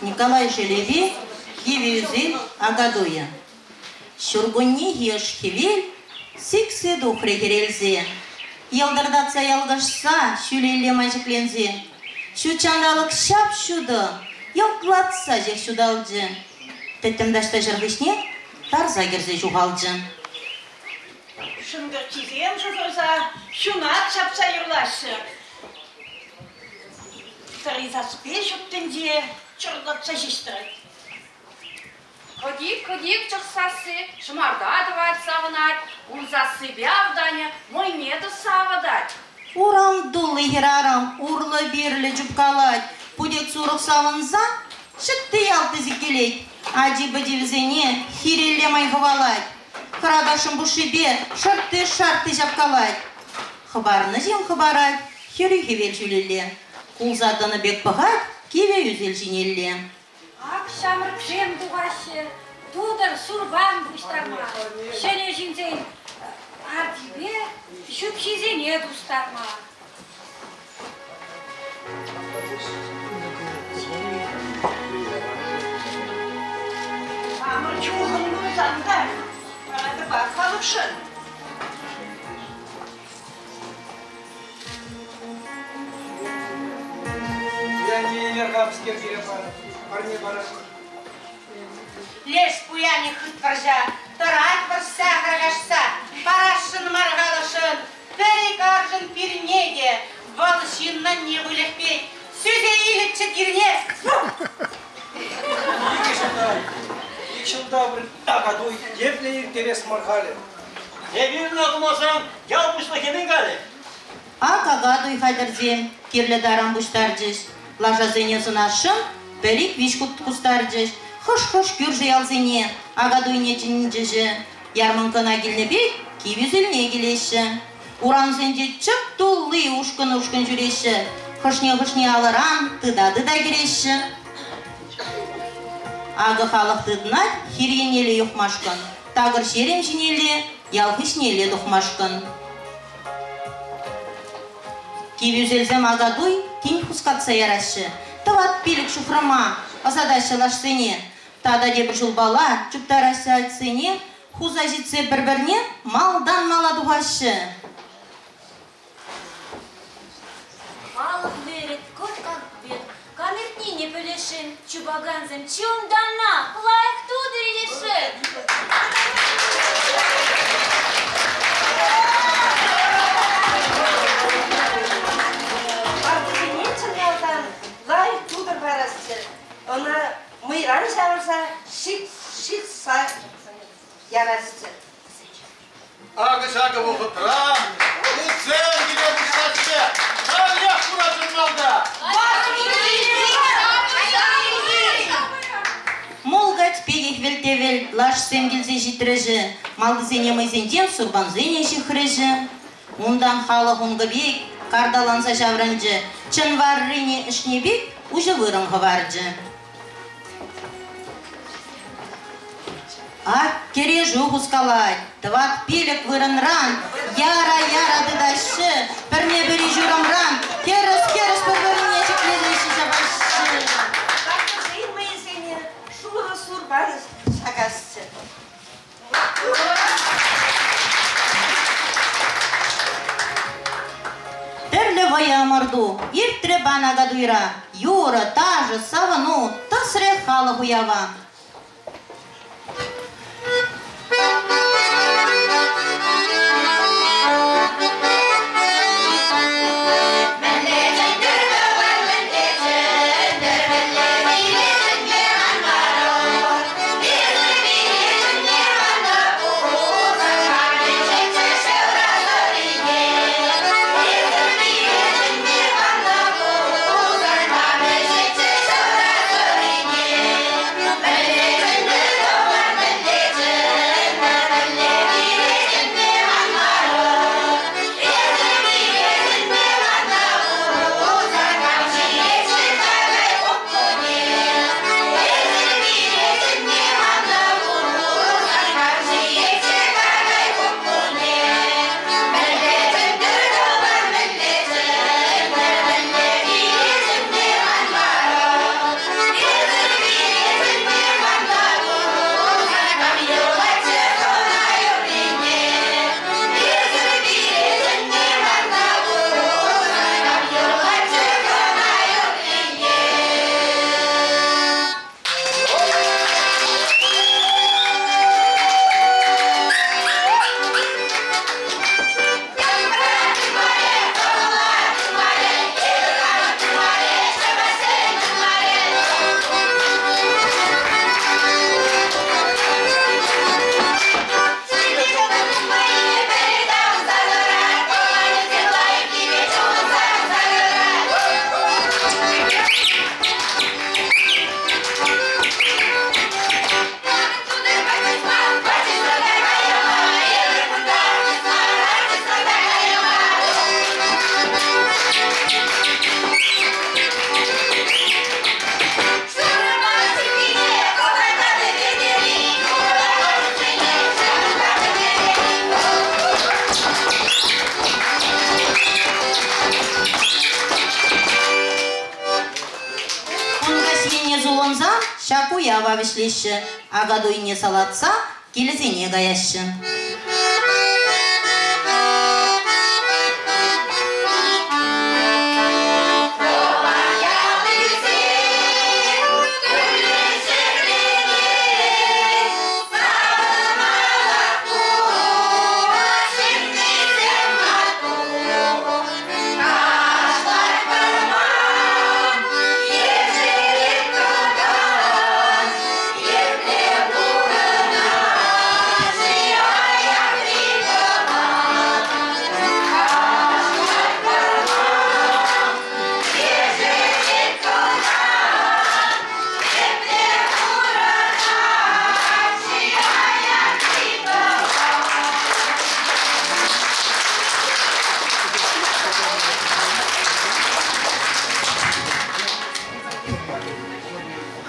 Николай Шелепи Кивӗ Ӳсел Акатуйӗ. Ҫуркуннехи ӑш хӗвел сиксе тухрӗ хӗрелсе, йӑлтӑртатса ялкӑшса ҫӳлелле май ҫӗкленсе. Ҫутҫанталӑк ҫап-ҫутӑ, йӑлтлатса ҫеҫ ҫуталчӗ. Тӗттӗм таҫта ҫӗр хыҫне тарса кӗрсе ҫухалчӗ. Шӑнкӑрчисем шӑхӑрса, ҫунат ҫапса юрлаҫҫӗ. Тӑри саспи ҫут тӗнче чӑрлатса ҫеҫ тӑрать. Кӑтик-кӑтик чӑх сасси ҫӑмарта тӑвать савӑнать, ун сассипе автанӗ мӑйне тӑсса авӑтать. Урам тулли хӗрарӑм урлӑ-пирлӗ чупкалать, путек-сурӑх савӑнса ҫӑтти-ялтти сиккелет, ачи-пӑчи вӗсене хирелле май хӑвалать, хӑратасшӑн пушшипе шӑртти-шартти ҫапкалать. Хӑпарнӑҫем хӑпарать хӗрӳ хӗвел ҫӳлелле, кулса тӑнӑ пек пӑхать кивӗ ӳсел ҫинелле. Ак ҫамрӑксем тухаҫҫӗ, тутӑр сурпан пуҫтарма, ҫӗнӗ ҫынсен артипе ҫӳпҫисене тустарма. Хамӑр чухӑн пулсан та паратӑпах халӑхшӑн. Леш пуянӗ хыт вӑрҫа, тӑрать вӑрҫса харкашса, парасшӑн мар халӑхшӑн, пӗр-ик аршӑн пирне те, вӑл ҫыннӑнне выльӑх пек сӳсе илӗччӗ тирне. Икӗ ҫулта, ик ҫулта пӗр Акатуй епле ирттерес мар халӗ. Эпир ӑна тумасан ял пуҫлӑхӗ мӗн калӗ? Ак Акатуй хатӗрсем кирлӗ таран пуҫтарчӗҫ. Лашасене сӑнасшӑн пӗр-ик-виҫ хут кустарчӗҫ. Хӑш-хӑш кӳршӗ ялсене Акатуйне чӗнчӗҫ. Ярмӑнккӑна килнӗ пек кивӗ килеҫҫӗ. Урамсенче чӑп тулли ушкӑн-ушкӑн ҫӳреҫҫӗ. Хӑшне-хӑшне алӑран тыта-тыта кӗреҫҫӗ. Акӑ халӑх тытӑнать хир еннелле юхмашкӑн, такӑр ҫерем ҫинелле, ял хыҫнелле тухмашкӑн. Кивӳселсем Акатуй тин хускатса яраҫҫӗ. Тӑват-пилӗк ҫухрӑма ӑсатаҫҫӗ лашсене. Тата тепӗр ҫулпала чуптараҫҫӗ атьсене, хуса ҫитсе пӗр-пӗрне малтан мала тухаҫҫӗ. Халӑх вӗрет, кӑткӑ пек, кам иртнине пӗлесшӗн, чупакансем чунтанах лайӑх тутӑр илесшӗн. Ваттисене чӑн малтан лайӑх тутӑр парасчӗ. Ӑна мӑйран ҫавӑрса ҫыхса ярасчӗ. Акӑ ҫакӑ вӑхӑтра утсем киле пуҫлаҫҫӗ. Каллех куратӑн малта. Мулкач пекех вӗлт-те-вӗлт лашсем килсе ҫитрӗҫӗ, малтисене мӑйсенчен сурпансене ҫыхрӗҫӗ. Унтан халӑх ункӑ пек карталанса ҫаврӑнчӗ, чӑн варрине ӗшне пек уҫӑ вырӑн хӑварчӗ. Ак кӗрешӳ хускалать, тӑват-пилӗк вырӑнран яра-яра тытаҫҫӗ, пӗрне-пӗри ҫурӑмран хӗрӗс-хӗрӗс пӗр-пӗрне ҫӗклесе ҫапаҫҫӗ. Паттӑрсен мӑйӗсене шурӑ сурпан ҫакасчӗ. Тӗрлӗ вӑйӑ ӑмӑрту иртрӗ пан Акатуйра. Юрӑ, ташӑ, савӑну тӑсрӗ халӑх уява. Мӗнле чӗнтӗр тӑвӑр, мӗнле чӗнтӗр, мӗнле миле чӗнме манмарӑр. ҫак уява вӗҫлеҫҫӗ, Акатуйне салатса килӗсене каяҫҫӗ.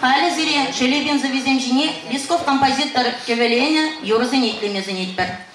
Халӗ сире Шелепин сӑввисем ҫине Лесков композитор кӗвӗленӗ юрӑсене итлеме сӗнетпӗр.